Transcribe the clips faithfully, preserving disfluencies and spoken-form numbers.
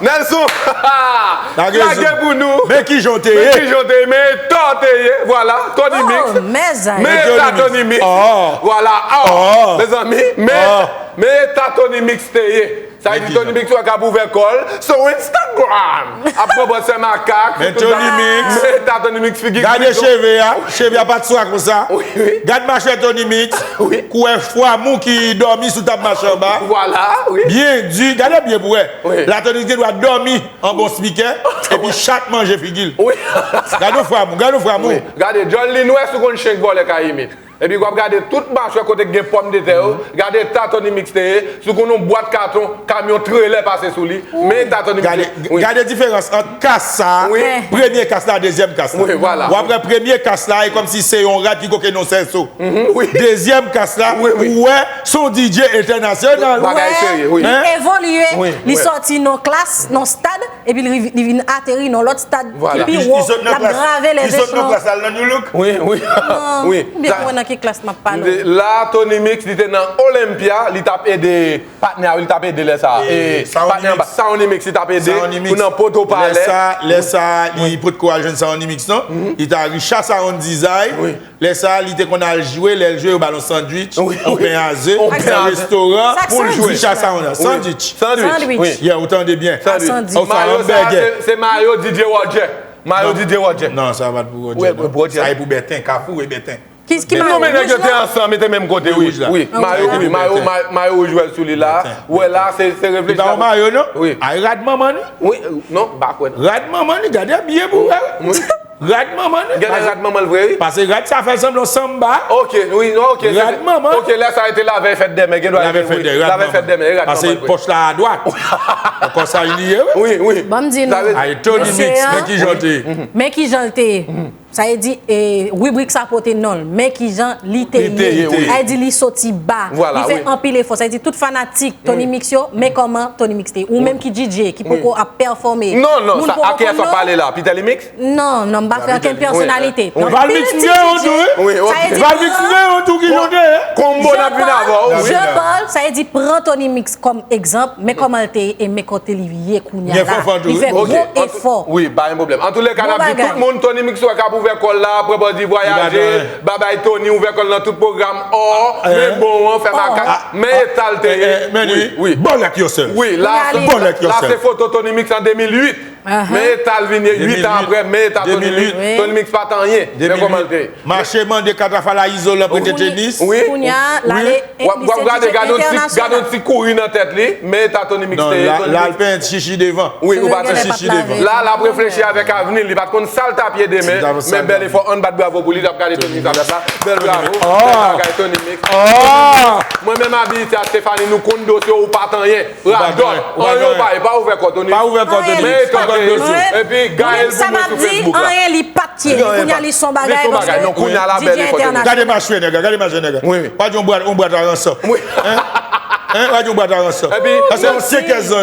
Nelson! Lage pou nou! Men kijan w te ye! Men kijan w te ye! Men eta w te ye! Vwala! Tony Mix! Men eta Tony Mix! Vwala! Mezanmi! Men eta Tony Mix te ye! Sa vle di Tony Mix wè k ap ouvè kò l sou Instagram ap pran bòs fè makak. Men Tony Mix. Men eta Tony Mix figi. Gade cheve a. Cheve a pa t swa konsa. Gad machwè Tony Mix. Kou wè fwa mou ki dòmi sou tab mache anba. Vwala, wi. Byen di. Gade byen pou wè. La Tony Mix gen dwa dòmi an bon spikè epi chat manje figi l. Gade yon fwa mou. Gade yon fwa mou. Gade djòl li nwè si w konn chen k vòlè ka imite. Epi w ap gade tout machwè kote k gen pòmdetè yo, gade eta Tony Mix te ye, si w konn yon bwat katon, kamyon trelè pase sou li, men eta Tony Mix te ye. Gade diferans ant kas sa a, premye kas la, dezyèm kas la. W ap wè premye kas la, e kòmsi se yon rat ki koke nan yon sèso. Dezyèm kas la, ou wè se yon D J entènasyonal. Bagay serye, wi. Li evolye, li sòti nan klas, nan stad, epi li, li vin ateri nan lòt stad ki pi wo, l ap grave lè echelon. Wi, wi. Wi. Byen, mwen nan ki klas m ap pale w. La, Tony Mix, li te nan Olympia, li t ap ede patnè a, wi, li t ap ede lè sa a. E, patnè anba, Sound Mix, li t ap ede pou nan Poto Palè. Lè sa, lè sa, li potko al jwenn Sound Mix, non? Li t a Richard Sound Design. Lè sa a, li te konn al jwe, lè l jwe, yo ba l yon sandwich, yon pen a ze, nan restoran, pou l jwe. Richard Sound, sandwich. Sandwich. Yeah, ou tande byen. Mayo sa, se, se mayo D J Roger. Mayo D J Roger. Non, sa pa t pou Roger, non. Sa e pou Bèten, Kafou e Bèten. Ki, ki mayo? Non, men nèg yo te ansanm, yo te menm kote, wi. Wi, mayo, wi, mayo, mayo wouj wè l sou li la. Ou wè la, se, se reflechi. Li pa yon mayo, non? Wi. Ay, rad manman li. Wi, non, m pa kwè, non. Rad manman li, gade byen pou wè. Wi. Rad manman li. Gen rad manman l vre, wi. Pase rad sa fè sanblan sanba. Ok, wi, non, ok. Rad manman. Ok, lè sa yo te lave fèt dèmen, gen dwa. Lave fèt dèmen, rad manman. Pase pòch la adwat. Ankò sa li ye, wi. Wi, wi. Ban m di nou. Ay, Tony Mix, men kijan l te ye. Men kijan l te ye. Sa vle di, e, ribrik sa pote non l. Men kijan li te ye. Li te ye, wi. Sa vle di li soti ba. Vwala, wi. Li fè anpil efò. Sa vle di tout fanatik Tony Mix yo, men kòman Tony Mix te ye. Ou menm ki D J, ki poko ap pèfòme. Non, non, sa, a kiyès w ap pale la? Peter Limix? Non, non, m pa fè okenn pèsonalite. Wi. Valmix gen yon tou, wi. Valmix gen yon tou ki jonte. Konbo n ap vin avè w, wi. Jean Paul, sa vle di pran Tony Mix kòm egzanp, men kòman l te ye e men kote li ye kounye a la. Li fè gwo efò. Wi, pa gen pwoblèm. Antouleka, n ap di tout moun, Tony Mix wè k ap ouvè kò l la, pran pòz li vwayaje, babay Tony, ouvè kò l nan tout pwogram, ò, men bon an, fè makak, men eta l te ye. Wi, wi. Ball like yourself. Wi, la, la se foto Tony Mix an de mil uit. Men eta l vin ye uit an apre, men eta Tony Mix. Tony Mix pa t anyen. Men kòman l te ye? Mache mande katafal a izolan prete tenis. Wi. Kounye a, l ale, w ap gade, gade yon ti, gade yon ti kouri nan tèt li, men eta Tony Mix te ye. Non, la, l al penyen chichi devan. Wi, ou pa t chichi devan. La, l ap reflechi avèk avni l, li pa t konn sa l t ap ye demen, men bèl efò, ann bat bravo pou li, l ap gade Tony Mix avè sa. Bèl bravo, bèl bagay Tony Mix. Mwen menm Abilité a Stéphanie, nou konn dosye w, ou pa t anyen. Radòt. Anyen w pa ye, pa ouvè kò Tony. Pa ouvè kò Tony. Men eta Tony. Epi gaye l pou mwen sou Facebook la. Anyen li pa t ye. Kounye a li s on bagay, paske non, kounye a la bèl efò Tony. Gade machwè nèg la, gade machwè nèg la. Wi, wi. Pa di yon bwat, yon bwat a ransò. Wi. Hein? Hein? Pa di yon bwat a ransò. Epi,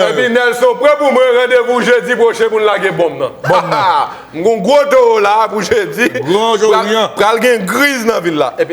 epi Nelson, pran pou mwen randevou jedi pwochen pou n lage bonm nan. Bonm nan. M gon gwo towo la pou jedi. Gran Oryan. Pral, pral gen griz nan vil la. Epi n